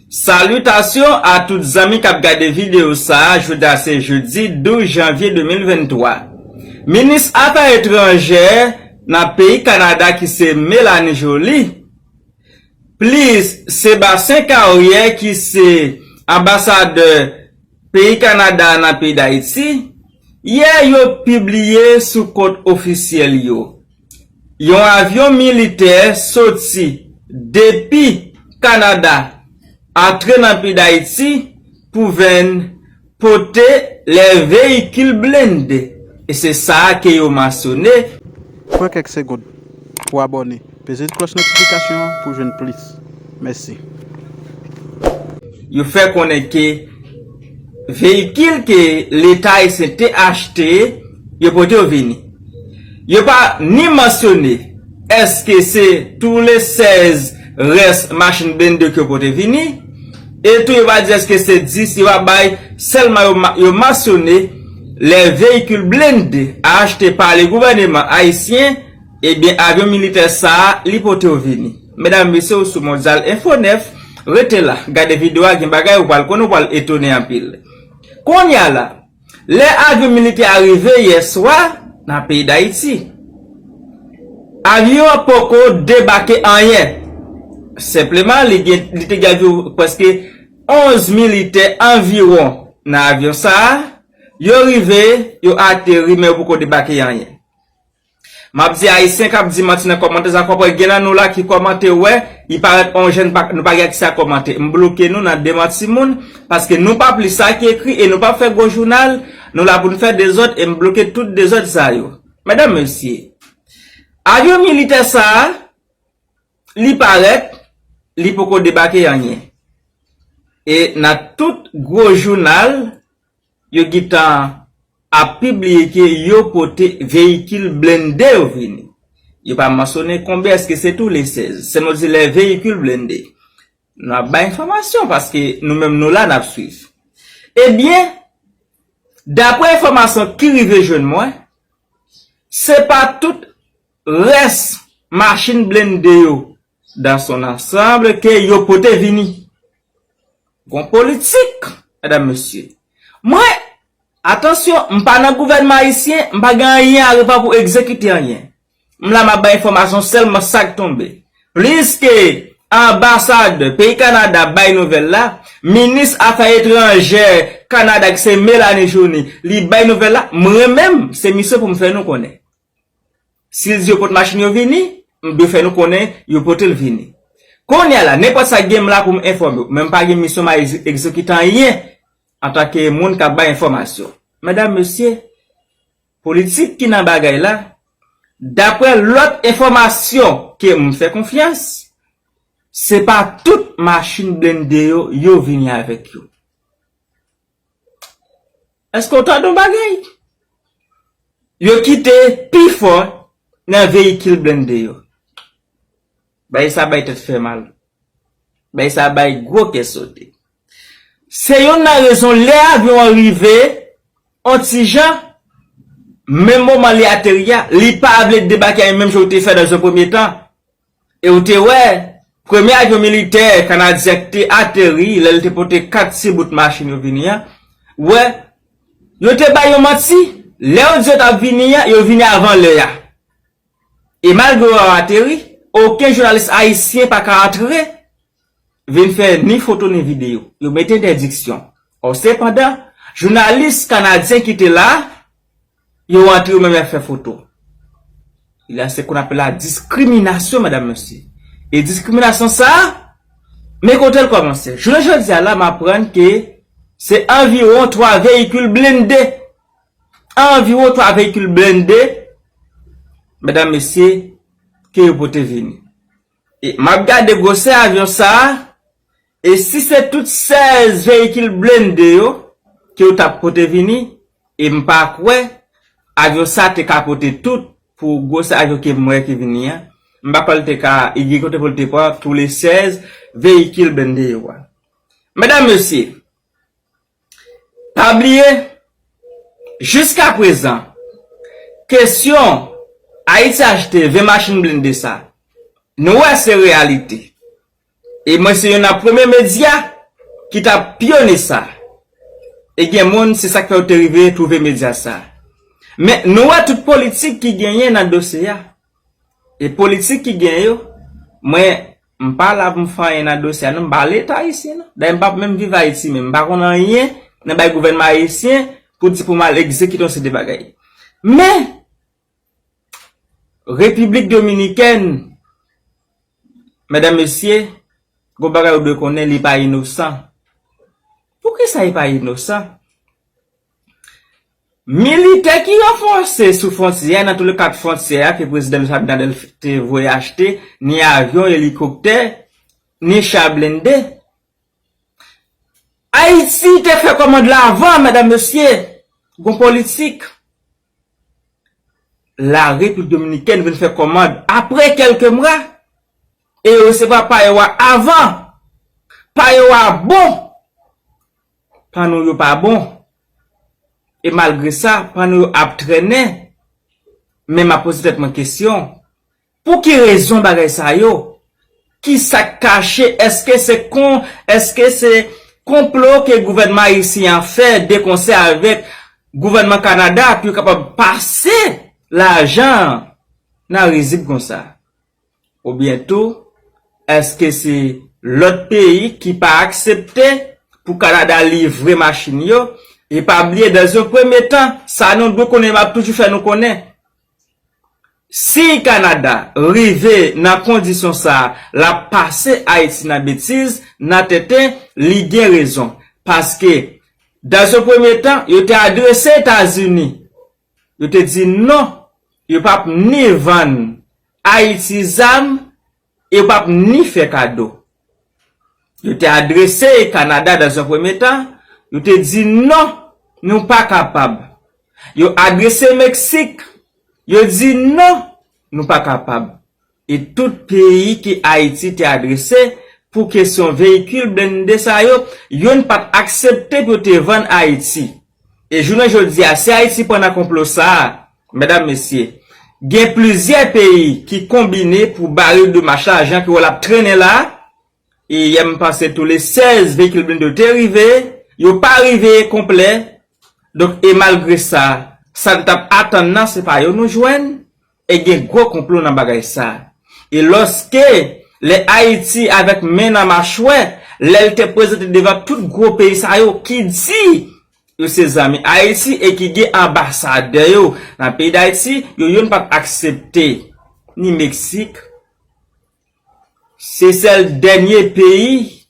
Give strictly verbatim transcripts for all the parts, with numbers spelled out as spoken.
Salitasyon a tout zanmi k ap gade videyo sa a, jodi a se jedi douz janvye de mil venntwa. Minis afè etranjè nan peyi Kanada ki se Mélanie Joly, plis Sébastien Carrière ki se anbasadè peyi Kanada a nan peyi Dayiti, yè yo pibliye sou kont ofisyèl yo yon avyon militè soti depi Kanada antre nan peyi Dayiti pou vin pote lè veyikil blende. E se sa a ke yo mansyone. Pran kèk segond pou abòne. Peze klòch notifikasyon an pou jwenn plis. Mèsi. Yo fè konnen ke veyikil ke Leta ayisyen te achte, yo pote yo vini. Yo pa ni mansyone èske se tou le sèz rès machin blende ke yo pote vini, e tou yo pa di èske se dis, yo pa bay, sèlman yo ma-, yo mansyone lè veyikil blende achte pa le gouvèneman ayisyen, ebyen, avyon militè sa a, li pote yo vini. Medam, mesye, ou sou Mondyal Enfo nèf, rete la, gade videyo a, gen bagay ou pral konnen, ou pral etone anpil. Kounye a la, lè avyon militè a rive yè swa nan peyi Dayiti, avyon an poko debake anyen. Senpleman, li gen, li te gen avyon prèske onz militè anviwon nan avyon sa a. Yo rive, yo ateri, men yo poko debake anyen. M ap di Ayisyen k ap di manti nan kòmantè sa, konprann gen nan nou la ki kòmante, wè, li parèt on jèn, pa, nou pa gen aksè a kòmante. M bloke nou nan demanti moun, paske nou pa ap li sa ki ekri e nou p ap fè gwo jounal, nou la pou n fè dezòd e m bloke tout dezòd sa yo. Medam, mesye, avyon militè sa a, li parèt, li poko debake anyen. E nan tout gwo jounal, yo gentan ap pibliye ke yo pote veyikil blende yo vini. Yo pa mansyone konbyen, èske se tou le sèz. Sèlman yo di lè veyikil blende. Nou ap bay enfòmasyon paske nou menm nou la, n ap swiv. Ebyen, daprè enfòmasyon ki rive jwenn mwen, se pa tout rès machin blende yo dans son ensemble ke yo pote vini. Gon politik, medam, mesye. Mwen, atansyon, m pa nan gouvènman ayisyen, m pa gen anyen a revan pou egzekite anyen. M la, m ap bay enfòmasyon sèlman sa k tonbe. Pliske anbasadè peyi Kanada bay nouvèl la, minis afè etranjè Kanada ki se Mélanie Joly, li bay nouvèl la, mwen menm, se misyon pou m fè nou konnen. Si l di yo pot machin yo vini, m dwe fè nou konnen yo pote l vini. Kounye a la, nenpòt sa k gen, m la pou m enfòme w. Men m pa gen misyon, m a egze-, egzekite anyen antanke moun k ap bay enfòmasyon. Medam, mesye, politik ki nan bagay la, daprè lòt enfòmasyon ke m fè konfyans, se pa tout machin blende yo, yo vini avèk yo. Èske w tande yon bagay? Yo kite pifò nan veyikil blende yo. Bagay sa bay tèt fè mal. Bagay sa bay gwo kè sote. Se youn nan rezon lè avyon an rive, on ti jan, menm moman li ateri a, li pa vle debake menm jan w te fè nan yon premye tan. E ou te wè, premye avyon militè kanadyen ki te ateri, lè l te pote kat ti bout machin yo vini an, wè, yo te bay yon manti, lè yo di yo t ap vini an, yo vini avan lè a. E malgre yo ateri, okenn jounalis ayisyen pa ka antre, vin fè ni foto ni videyo. Yo mete entèdiksyon. Ò, sepandan, jounalis kanadyen ki te la, yo antre yo menm y ap fè foto. E la, se qu'on appelle la diskriminasyon, medam, mesye. E diskriminasyon sa a, men kote l kòmanse. Jounen jodi a la, m aprann ke se anviwon twa veyikil blende, anviwon twa veyikil blende, medam, mesye, ke yo pote vini. E m ap gade gwosè avyon sa a, e si se tout sèz veyikil blende yo ke yo t ap pote vini, e m pa kwè avyon sa te ka pote tout pou gwosè avyon ke m wè ki vini an. M pa kwè l te ka, e gen kote pou l te pran tou le sèz veyikil blende yo a. Medam, mesye, pa bliye, jiskaprezan, kesyon Ayiti achte ven machin blende sa, nou wè se reyalite. E mwen se youn nan premye medya ki t ap pyone sa. E gen moun, se sa k fè yo te rive twouve medya sa. Men, nou wè tout politik ki genyen nan dosye a. E politik ki gen yo, mwen, m pa la pou m fè anyen nan dosye a, non, m pa Leta ayisyen, non. Dayè, m p ap menm viv Ayiti, men m pa konn anyen nan bay gouvènman ayisyen pou di pou m al egzekite yon seri de bagay. Men, Repiblik Dominikèn, medam, mesye, gon bagay ou dwe konnen, li pa inosan. Poukisa li pa inosan? Militè ki ranfòse sou fwontyè, nan tou le kat fwontyè a ke prezidan Luis Abinader te voye achte, ni avyon, elikoptè, ni cha blende. Ayiti te fè kòmand la avan, medam, mesye, gon politik. La Repiblik Dominikèn vin fè kòmand apre kèlke mwa, e yo resevwa pa yo a avan. Pa yo a bon. Pa nou yo pa bon. E malgre sa, pa nou yo ap trennen. Men m ap poze tèt mwen kesyon, pou ki rezon bagay sa yo? Ki sa k kache? Èske se kon, èske se konplo ke gouvènman ayisyen an fè de konsè avèk gouvènman Kanada pou yo kapab pase lajan an nan rizib konsa? Oubyen tou, èske se lòt peyi ki pa aksepte pou Kanada livre machin yo? E pa bliye, dans un premier temps, sa nou dwe konnen, m ap toujou fè nou konnen. Si Kanada rive nan kondisyon sa a, l ap pase Ayiti nan betiz, nan tenten, li gen rezon. Paske, dans un premier temps, yo te adrese Etazini. Yo te di non, yo p ap ni vann Ayiti zam, e yo p ap ni fè kado. Yo te adrese Kanada dans un premier temps, yo te di non, nou pa kapab. Yo adrese Meksik, yo di non, nou pa kapab. E tout peyi ke Ayiti te adrese pou kesyon veyikil blende sa yo, youn pa t aksepte pou yo te vann Ayiti. E jounen jodi a, si Ayiti pran nan konplo sa a, medam, mesye, gen plizyè peyi ki konbine pou bare demach la, jan ke w wè l ap trennen la. E yè m panse tou le sèz veyikil blende yo te rive, yo pa rive konplè. Donk, e malgre sa, sa n t ap atann nan, se pa yo nou jwenn, e gen gwo konplo nan bagay sa. E lòske lè Ayiti avèk men nan machwè, lè l te prezante devan tout gwo peyi sa yo ki di yo se zanmi Ayiti e ki gen anbasadè yo nan peyi Dayiti, yo youn pa t aksepte ni Meksik, Sesèl dènye peyi,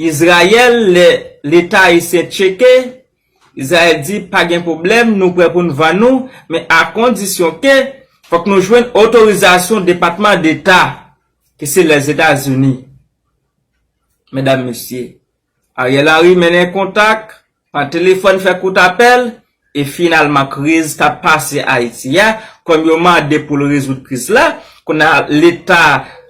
Izrayèl, lè Leta ayisyen tcheke, Izrayèl di pa gen pwoblèm, nou prè pou n vann nou, men a kondisyon ke fòk nou jwenn otorizasyon Depatman Deta, ke se Lèzetazini. Medam, mesye, Ariel Henry mennen kontak, pa telefòn fè kout apèl, e finalman kriz k ap pase Ayiti a, kòm yo mande pou l rezoud kriz la, kounye a Leta,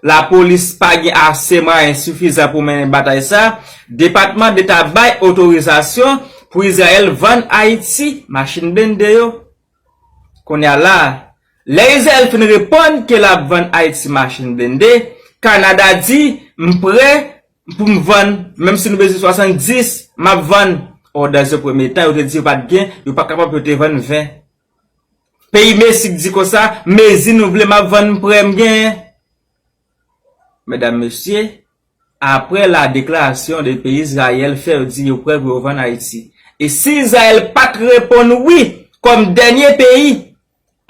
lapolis pa gen ase mwayen sifizan pou mennen batay sa, Depatman Deta bay otorizasyon pou Izrayèl vann Ayiti machin blende yo. Kounye a la, lè Izrayèl fin reponn ke l ap vann Ayiti machin blende, Kanada di, m prè pou m vann, menm si nou bezwen swasanndis, m ap vann. Or, dans un premier temps, yo te di yo pa t gen, yo pa kapab pou yo te vann ven. Peyi Meksik di konsa, mezi nou vle, m ap vann prè m genyen. Medam, mesye, apre la deklarasyon de peyi Izrayèl fè yo di yo prè pou yo vann Ayiti. E si Izrayèl pa t reponn wi, kòm dènye peyi,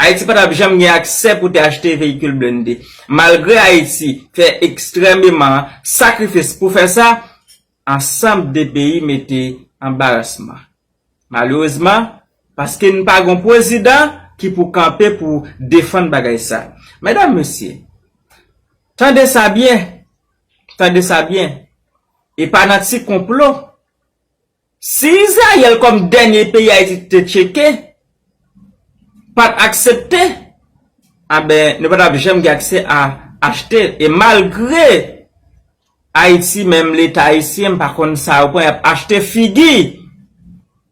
Ayiti pa t ap janm gen aksè pou te achte veyikil blende. Malgre Ayiti fè ekstrèmeman sakrifis pou fè sa, ansanm de peyi mete anbarasman. Malerezman, paske n pa gon prezidan ki pou kanpe pou defann bagay sa. Medam, mesye, tande sa byen, tande sa byen. E pa nan ti konplo. Si Izrayèl kòm dènye peyi Ayiti te tcheke, pa t aksepte, anben, nou pa t ap janm gen aksè a achte. E malgre Ayiti, menm Leta ayisyen, m pa konn sa yo pran, y ap achte figi,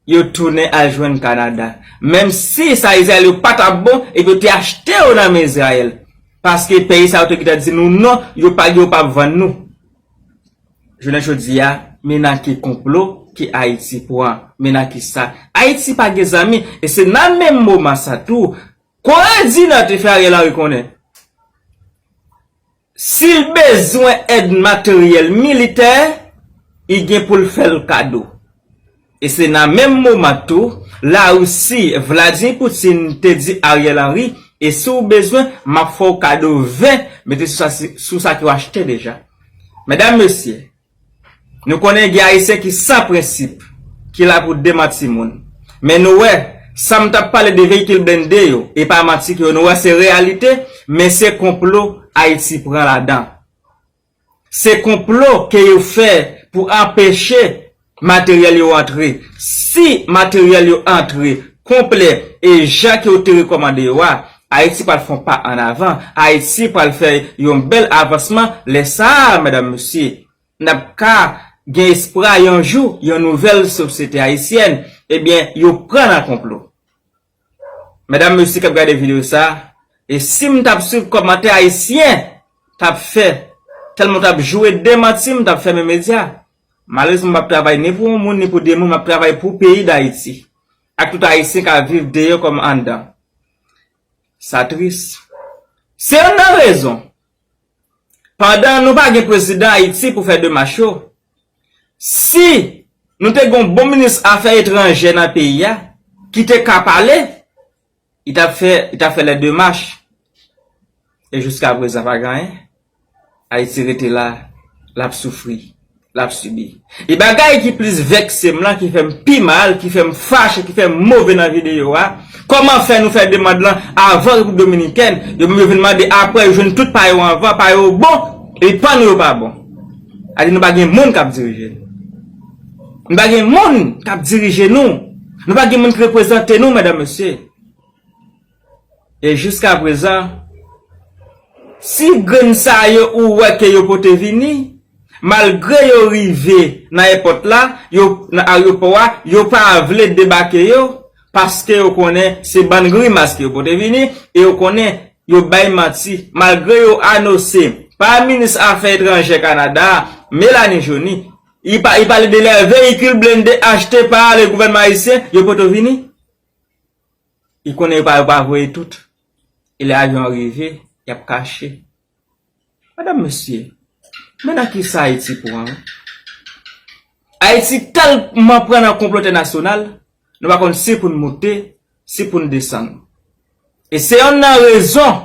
yo tounen al jwenn Kanada. Menm si sa Izrayèl yo pa t ap bon, epi yo te achte yo nan men Izrayèl. Paske peyi sa yo te gentan di nou non, yo pa, yo p ap vann nou. Jounen jodi a, Men nan ki konplo ke Ayiti pran? Men nan ki sa? Ayiti pa gen zanmi. E se nan menm moman sa tou, Kore di Nò te fè Ariel Henry konnen, si l bezwen èd materyèl militè, li gen pou l fè l kado. E se nan menm moman tou, Larisi, Vladimir Putin te di Ariel Henry, e si w bezwen, m ap fè w kado ven, mete sou sa, sou sa ke w achte deja. Medam, mesye, nou konnen gen Ayisyen ki san prensip, ki la pou demanti moun. Men nou wè, sa m t ap pale de veyikil blende yo, e pa manti ke yo, nou wè se reyalite, men se konplo Ayiti pran ladan. Se konplo ke yo fè pou anpeche materyèl yo antre. Si materyèl yo antre konplè e jan ke yo te rekòmande yo a, Ayiti pral fè yon pa ann avan. Ayiti pral fè yon bèl avansman. Lè sa a, medam, mesye, n ap ka gen espwa yon jou, yon nouvèl sosyete ayisyèn, ebyen, yo pran nan konplo. Medam, mesye k ap gade videyo sa, e si m t ap swiv kòmantè ayisyen t ap fè, tèlman w t ap joure demanti m, m t ap fèmen medya. Malerezman, m p ap travay ni pou yon moun, ni pou de moun, m ap travay pou peyi Dayiti. Ak tout Ayisyen k ap viv deyò kòm anndan. Sa tris. Se youn nan rezon. Pandan nou pa gen prezidan Ayiti pou fè demach yo, si nou te gen yon bon minis afè etranjè nan peyi a, ki te ka pale, li t ap fè, li t ap fè lè demach. E jiska prezan pa gen anyen. Ayiti rete la, l ap soufri, l ap sibi. E bagay ki plis vekse m lan, ki fè m pi mal, ki fè m fache, ki fè m move nan videyo a, kòman fè nou fè demann lan avan Repiblik Dominikèn, yo menm yo vin mande apre, yo jwenn tout pa yo anvan, pa yo bon, e pa nou yo pa bon. Sa di nou pa gen moun k ap dirije nou. Nou pa gen moun k ap dirije nou. Nou pa gen moun ki reprezante nou, medam, mesye. E jiska prezan, ti grenn sa yo ou wè ke yo pote vini, malgre yo rive nan èpòt la, yo nan aryopò a, yo pa vle debake yo, paske yo konnen se bann grimas ke yo pote vini, e yo konnen yo bay manti. Malgre yo anonse pa minis afè etranjè Kanada a, Melanie Joly, li pa, li pale de lè veyikil blende achte pa le gouvènman ayisyen, yo pote vini. Li konnen yo pa, yo pa voye tout. E lè avyon an rive, y ap kache. Medam, mesye, men nan ki sa Ayiti pran, wi? Ayiti tèlman pran nan konplo entènasyonal, nou pa konn si pou n moute, si pou n desann. E se youn nan rezon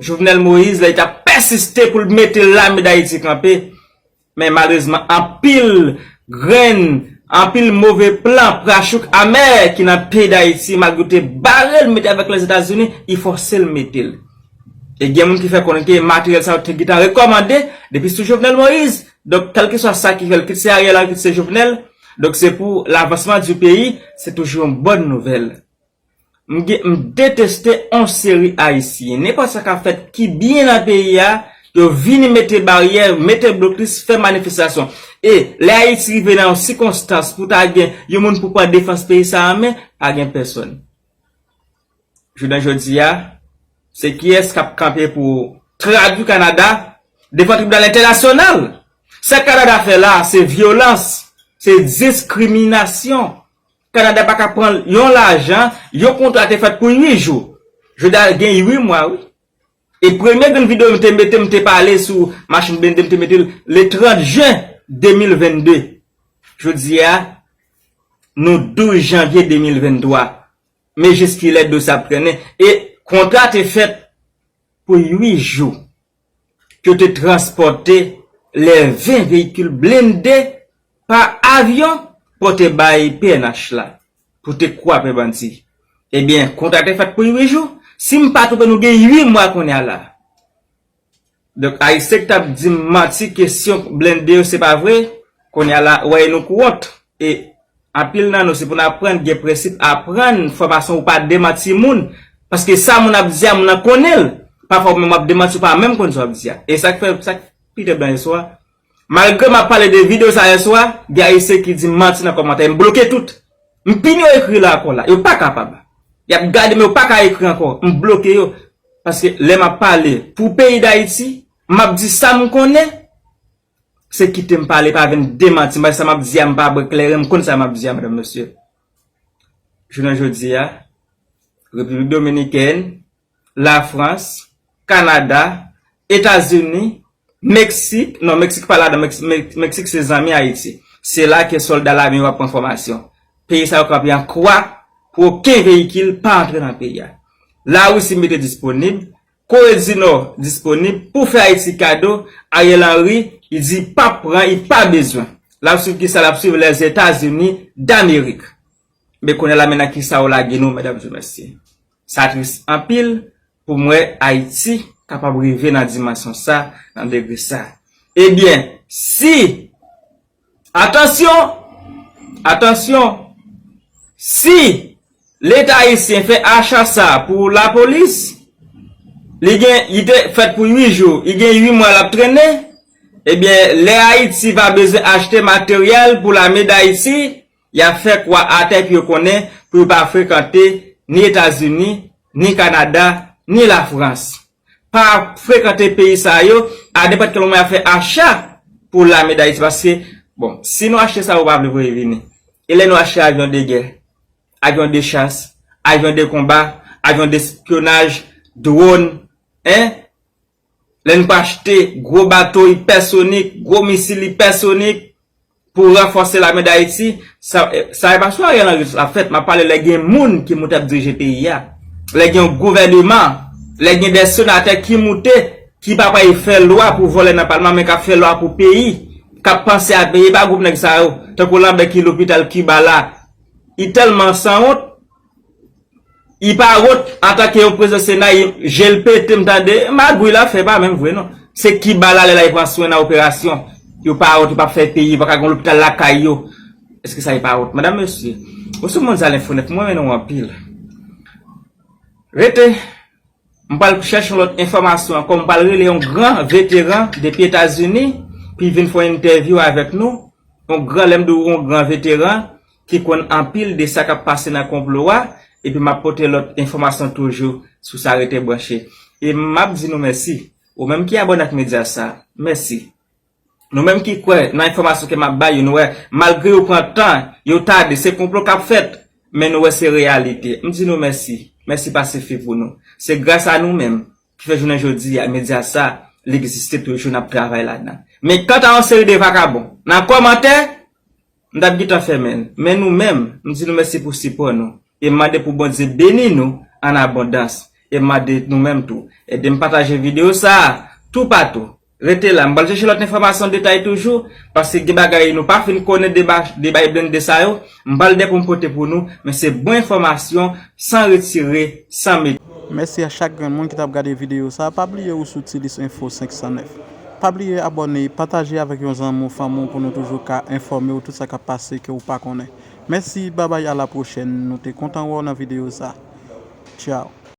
Jovenel Moïse, lè li t ap pèsiste pou l mete lame Dayiti kanpe, men malerezman, anpil grenn, anpil move plan, prachouk amè ki nan peyi Dayiti, malgre yo te bare l mete avèk Lèzetazini, li fòse l mete l. E gen moun ki fè konnen ke materyèl sa yo te gentan rekòmande depi sou Jovenel Moïse. Donk, kèlkeswa sa ki fè l, kit se Ariel Henry, kit se Jovenel, donk se pou lavansman di peyi, se toujou yon bòn nouvèl. M gen, m deteste yon seri Ayisyen. Nenpòt sa k ap fèt ki byen nan peyi a, yo vini mete baryè, mete blokis, fè manifestasyon. E lè Ayiti rive nan yon sikonstans pou ta gen yon moun pou pran defans peyi sa a an men, pa gen pèsonn. Jounen jodi a, se kiyès k ap kanpe pou tradui Kanada devan tribinal entènasyonal? Sa Kanada fè la, se vyolans, se diskriminasyon. Kanada pa ka pran yon lajan, yon kontra te fèt pou uit jou. Jodi a gen uit mwa, wi. E premye grenn videyo m te mete, m te pale sou machin blende, m te mete l le trant jen de mil vennde. Jodi a, nou douz janvye de mil venntwa. Men jiskilè dosye ap trennen. E kontra te fèt pou uit jou. Ke yo te transpòte lè ven veyikil blende pa avyon pou te bay P N H la, pou te kwape bandi. Ebyen, kontra te fèt pou uit jou. Si m pa twonpe, nou gen uit mwa kounye a la. Donk, Ayisyen ki t ap di m manti, kesyon blende yo, se pa vre, kounye a la, w ap wè nou kou wont. E anpil nan nou, se pou n aprann gen prensip, aprann fòmasyon ou pa demanti moun. Paske sa moun ap di a, moun nan konnen l. Pafwa ou menm w ap demanti, ou pa menm konn sa w ap di a. E sa k fè, sa k pite blan yèswa. Malgre m ap pale de videyo sa yèswa, gen Ayisyen ki di m manti nan kòmantè, m bloke tout. M pini yo ekri la ankò la. Yo pa kapab. Y ap gade, men yo pa ka ekri ankò. M bloke yo. Paske lè m ap pale pou peyi Dayiti, m ap di sa m konnen. Se kite m pale, pa vin demanti m, paske sa m ap di a, m pa bwè kleren, m konn sa m ap di a, medam, mesye. Jounen jodi a, Repiblik Dominikèn, Lafrans, Kanada, Etazini, Meksik, non, Meksik pa ladan, Meksik, Meksik se zanmi Ayiti. Se la ke sòlda lame yo ap pran fòmasyon. Peyi sa yo kanpe an kwa pou okenn veyikil pa antre nan peyi a. Larisi mete disponib, Kore di Nò disponib pou fè Ayiti kado, Ariel Henry, li di li p ap pran, li pa bezwen. L ap swiv kisa? L ap swiv Lèzetazini Damerik. Men kounye a la, men nan kisa yo lage nou, medam e mesye. Sa tris anpil pou m wè Ayiti kapab rive nan dimansyon sa, nan degre sa. Ebyen, si, atansyon, atansyon, si Leta ayisyen fè acha sa pou lapolis, li gen, li te fèt pou uit jou, li gen uit mwa l ap trennen, ebyen, lè Ayiti va bezwen achte materyèl pou lame Dayiti, y ap fè kwa atè pou yo konnen pou yo pa frekante ni Etazini, ni Kanada, ni Lafrans. Pa frekante peyi sa yo, a nenpòt ki moman y ap fè acha pou lame Dayiti, paske, bon, si nou achte sa yo pa vle voye vini. E lè nou achte avyon de gè, avyon de chas, avyon de konba, avyon de espyonaj, dwòn, en? Lè n pa achte gwo bato ipèsonik, gwo misil ipèsonik pou ranfòse lame Dayiti, sa, sa e pa sou Ariel Henry l ap fèt. M ap pale lè gen moun ki moute ap dirije peyi a. Lè gen yon gouvèneman, lè gen de senatè ki moute, ki pa pral fè lwa pou vòlè nan palman, men k ap fè lwa pou peyi, k ap panse a peyi, e pa gwoup nèg sa yo. Tankou Lanbè ki lopital Kiba la, li tèlman sanwont, li pa wont antanke yon prezidan Sena, li, je l pete, m tande, magouy l ap fè, pa menm vre non. Se Kiba la, lè la, li pran swen nan operasyon. Yo pa wont, yo p ap fè peyi, yo pa ka gen lopital lakay yo. Èske sa, li pa wont? Medam, mesye, ou sou Mondial Info Net, mwen renmen nou anpil. Rete, m pral chèche yon lòt enfòmasyon ankò, m pral rele yon gran veteran depi Etazini, pou l vin fè yon entèvyou avèk nou. Yon gran, lè m di w yon gran veteran, ki konn anpil de sa k ap pase nan konplo a, epi m ap pote lòt enfòmasyon toujou sou sa, rete branche. E m ap di nou mèsi. Ou menm ki abòne ak medya sa, mèsi. Nou menm ki kwè nan enfòmasyon ke m ap bay yo, nou wè, malgre yo pran tan, yo tade, se konplo k ap fèt, men nou wè se reyalite. M di nou mèsi. Mèsi pa sifi pou nou. Se gras a nou menm ki fè jounen jodi a, medya sa, li egziste toujou, n ap travay ladan. Men kanta yon seri de vakabon, nan kòmantè, m t ap gentan fèmen l. Men nou menm, m di nou mèsi pou sipò nou. E m mande pou Bondye beni nou an abondans. E m mande nou menm tou, ede m pataje videyo sa a toupatou. Rete la, m pral chèche lòt enfòmasyon detay toujou, paske gen bagay nou pa fin konnen deba, deba e blende sa yo. M pral de pou m pote pou nou, men se bon enfòmasyon, san retire, san mete. Mèsi a chak grenn moun ki t ap gade videyo sa a. Pa bliye ou sou Tilis Enfo senk san nèf. Pa bliye abòne, pataje avèk yon zanmi w, fanmi w pou nou toujou ka enfòme w tout sa k ap pase ke w pa konnen. Mèsi, babay, a la pwochèn. Nou te kontan wè w nan videyo sa. Tchaw.